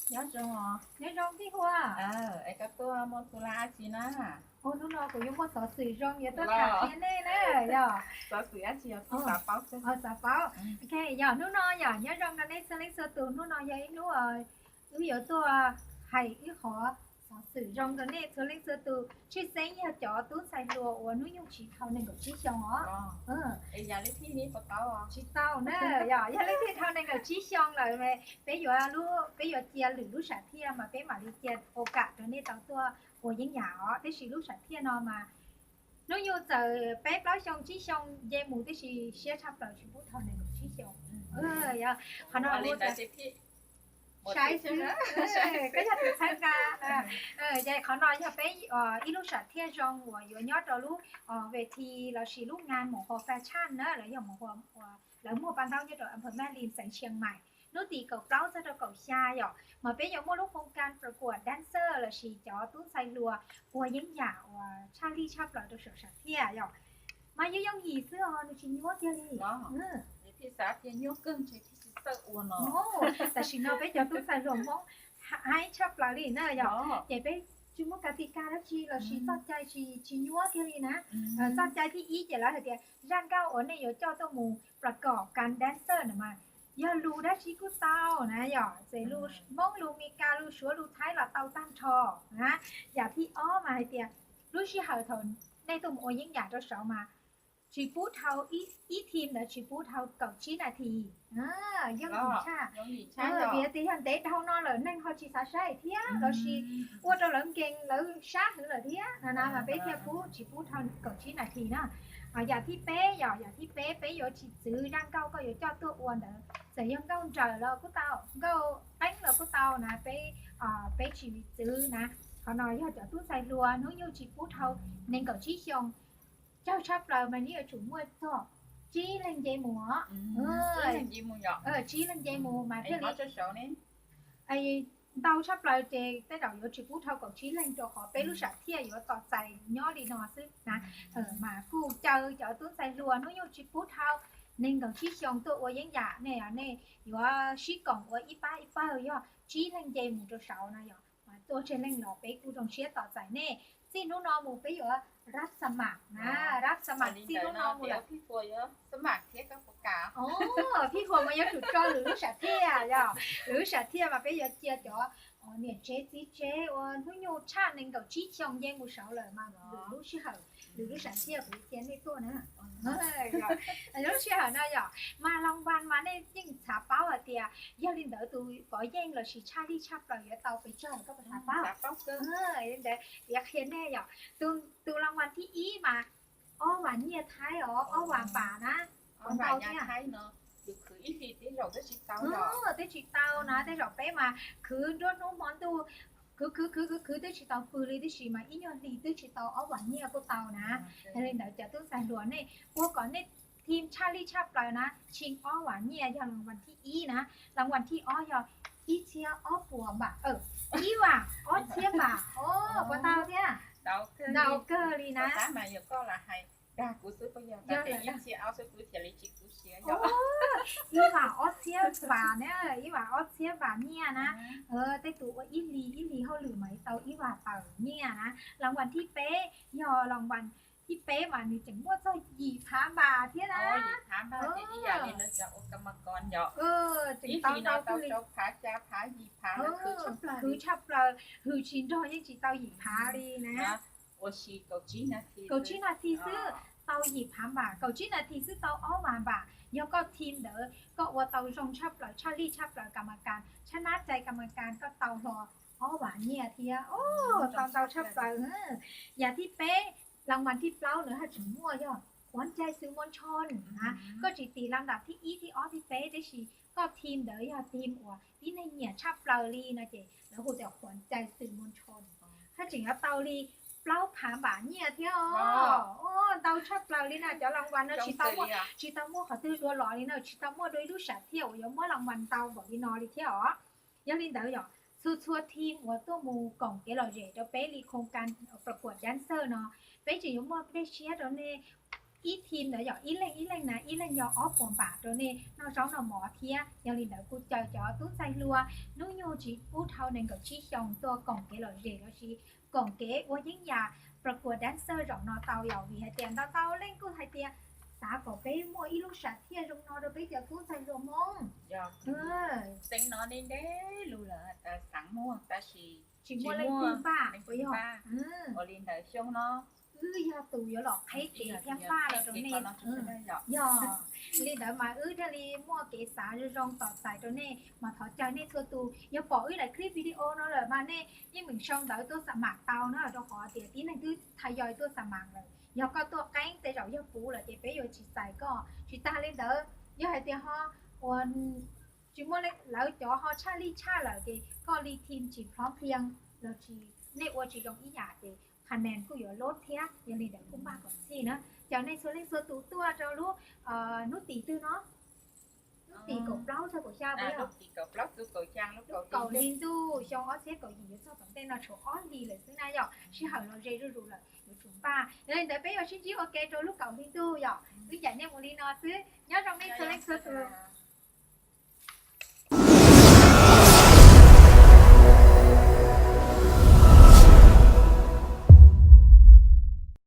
Nyob zoo os. Nyob zoo tij Huas. Es koj tuaj muaj tus lam dab tsi na? Hnub no kuv yuav muaj xov xwm zoo yuav tuaj tham qhia nej na. Yog xov xwm dab tsi os? Xav paub. Ok, yog hnub no yog nyob zoo rau nej txhua leej txhua tus, hnub no yog ib hnub wb yuav tuaj hais ib qho xov xwm zoo rau nej txhua leej txhua tus. Tshwj xeeb yog cov tub ntxhais hluas uas hnub nyoog tsis dhau nees nkaum tsib xyoos os. Tsis tau na, yog leej twg dhau nees nkaum tsib xyoos lawm, peb yuav, peb yuav cia lwm lub sam thiaj mas peb mam li cia ua kam rau nej tau tuaj ua yeeb yam os. Tab sis lub sam thiaj no mas hnub nyoog txawm peb plaub xyoo tsib xyoo nce mus, tab sis siab tshaj plaws tsis pub dhau nees nkaum tsib xyoos. Qhov no saib xwb, koj yog tus txhawb nqa. Ces qhov no yog peb ib lub sam thiaj zoo uas yuav nyob rau lub ves thi lossis lub ngan Mus Hua Fashion na, lawv yog Mus Hua, lawv muag paj ntaub nyob rau Ample Mali, xeev Chiang Mai. Hnub tim kaum plaub txog rau kaum xya yom, mas peb yuav muaj lub khoo kas pab kuam dancer lossis cov tub ntxhais hluas ua yeeb yam uas tshaj lij tshaj plaws rau saum sam thiaj yom. Mas yooj yooj yim xwb os, nws tsis nyuaj kiag li. Tam sim no peb cov tub ntxhais hluas Hmoob haib tshaj plaws li na yom, ces peb tsis muaj kas ti kas dab tsi lossis txoj cai tsis, tsis nyuaj kiag li na. Txoj cai thib ib ces lawv hais tias zaj nkauj uas nej yuav coj tuaj mus pab kuam kas dancer no mas yog lus dab tsi kuj tau na yom, ces lus Hmoob, lus Meskas, lus Suav, lus Thaib los tau tag nrho na. Yam thib ob mas hais tias lub sij hawm thaum nej tuaj mus ua yeeb yam rau saud mas tsis pub dhau, ib team ntawd tsis pub dhau kaum tsib nas this. Yooj yim tshaj, vim tias yog ntev dhau no lawm neeg ho tsis xav saib thiab lossis ua rau lawv nkees lawv sab heev lawm thiab na, mas peb thiaj pub tsis pub dhau kaum tsib nas this na. Yam thib peb yom, yam thib peb peb yuav tsis txwv zaj nkauj koj yuav coj tuaj ua ntawd, txawm yog nkauj nrawm los kuj tau, nkauj qeeb los kuj tau na, peb, peb tsis txwv na. Qhov no yog cov tub ntxhais hluas hnub nyoog tsis pub dhau nees nkaum tsib xyoos. Tsawg tshaj plaws mas nws yuav tsum muaj txog tsib leeg nce mus. Tsib leeg nce mus mas thiaj li ntau tshaj plaws ces tej zaum yuav tsis pub dhau kaum tsib leeg rau qhov peb lub sam thiaj yuav tos txais nyob li no xwb na. Mas kuj caw cov tub ntxhais hluas hnub nyoog tsis pub dhau nees nkaum tsib xyoos tuaj ua yeeb yam, nej, nej yuav sib koom ua ib pab ib pawg, yog tsib leeg nce mus rau saud no yom, mas tuaj tsawg leej los peb kuj zoo siab tos txais nej. Txij hnub no mus peb yuav rab xa mam na, rab xa mam txij hnub no mus lawm. Phij Huas mas yuav tsum tso lwm lub sam thiaj yom, lwm lub sam thiaj mas peb yuav cia cov niam tsev txiv tsev uas hnub nyoog tshaj nees nkaum tsib xyoos nce mus saud lawm mas lwm lub sij hawm, lwm lub sam thiaj kuv cia nej tuaj na. Lub sij hawm no yom, mas loo vas mas nej yeej xav paub hais tias yog li ntawd tus pov yeej lossis tshaj lij tshaj plaws yuav tau pes tsawg koj puas xav paub? Li ntawd piav qhia nej yom, tus loo vas thib ib mas ob vas nyiaj Thaib os, ob vas npam na. Ntau thiab, twb tsis tau na, tej zaum peb mas khwv nruab hnub hmo ntuj, khwv khwv khwv khwv khwv twb tsis tau pw li, tab sis mas ib nyuag hli twb tsis tau ob vas nyiaj kuj tau na. Yog li ntawd cov tub ntxhais hluas nej ua kom nej team tshaj lij tshaj plaws na, tsheej ob vas nyiaj yog loo vas thib ib na, loo vas thib ob yog ib txhiab ob puas npam, ib vas ob txhiab npam, puas tau thiab? Ntau kawg li na. Ib vas ob txhiab vas na, ib vas ob txhiab vas nyiaj na. Tej tus ua ib hlis ib hlis hauj lwm mas tau ib vas tawm nyiaj na. Loo vas thib peb yog loo vas thib peb mas nws tseem muaj txog yim phav npam thiab na. Tseem tau ntau kawg li, khwv tshaj plaws, hwm tsis nrog yeej tsis tau yim phav li na. Kaum tsib nas this xwb tau yim phav npam, kaum tsib nas this xwb tau ob vas npam. Yog koj team ntawd koj ua tau zoo tshaj plaws, tshaj lij tshaj plaws, kam mas kas tshaj nab cai kam mas kas koj tau hlo ob vas nyiaj thiab. Tau ntau tshaj plaws. Yam thib peb, loo vas thib plaub lawv haj tseem muaj yog khuav ncai xwm muaj ntsho na. Koj tsis tis lam dam thib ib thib ob thib peb, tab sis koj team ntawd yog team uas tib neeg nyiam tshaj plaws li no ces lawv hu tias khuav ncai xwm muaj ntsho. Haj tseem yuav tau li plaub phav npam nyiaj thiab os. Ntau tshaj plaws li na, cov loo vas no tsis tau muaj, tsis tau muaj qhov twg dua los li na, tsis tau muaj dua ib lub sam thiaj uas yuav muab loo vas ntau npaum li no li thiab os. Yog li ntawd yom, txhua txhua team uas tuaj mus koom kev lom zem rau peb li khoo kas pab kuam dancer no, peb tseem yuav muaj dej siab rau nej ib team ntawd yog ib leeg ib leeg na, ib leeg yog ob puas npam rau nej noj zaub noj mov thiab. Yog li ntawd kuj caw cov tub ntxhais hluas hnub nyoog tsis pub dhau nees nkaum tsib xyoos tuaj koom kev lom zem los sis koom kev ua yeeb yam pro kuas dancer zaum no tau yom, vim hais tias ntau ntau leej kuj hais tias xav kom peb muaj ib lub sam thiaj zoo no rau peb cov tub ntxhais hluas Hmoob. Xeev no nej ntev lug lawm xav muaj tab sis tsis muaj leej twg npaj. Ua li ntawd xyoo no wb yog tus yuav los qheb kev thiab npaj los rau nej. Yog li ntawd mas wb thiaj li muaj kev xav zoo zoo tos txais rau nej mas thov caw nej txhua tus yog pom wb daim clip video no lawm mas nej yeej meem sau ntawv tuaj xam mam tau na, rau qhov tias tib neeg twb tha yog tuaj xam mam lawm. Yog koj tuaj qeeb tej zaum yog puv lawm ces peb yuav tsis txais koj. Tsis tas li ntawd, yog hais tias ho uas tsis muaj lawv cov ho tshaj lij tshaj lawm ces koj li team tsis plhob pliag los tsis nej ua tsis zoo ib yam ces pha nees kuj yuav lub thiab. Yog li ntawd kuj npaj kom txhij na. Caw nej txhua leej txhua tus tuaj rau lub hnub tim twg no, hnub tim kaum plaub txog kaum xya, lub kaum hli ntuj xyoo ob txhiab kaum yim yuav txog tom ntej no tshuav ob hlis lawm xwb na yom, sij hawm los ze zuj zus lawm yuav tsum npaj. Yog li ntawd peb yuav sib ntsib ua ke rau lub kaum hli ntuj yom. Wb cam nej mus li no xwb, nyob zoo nej txhua leej txhua tus.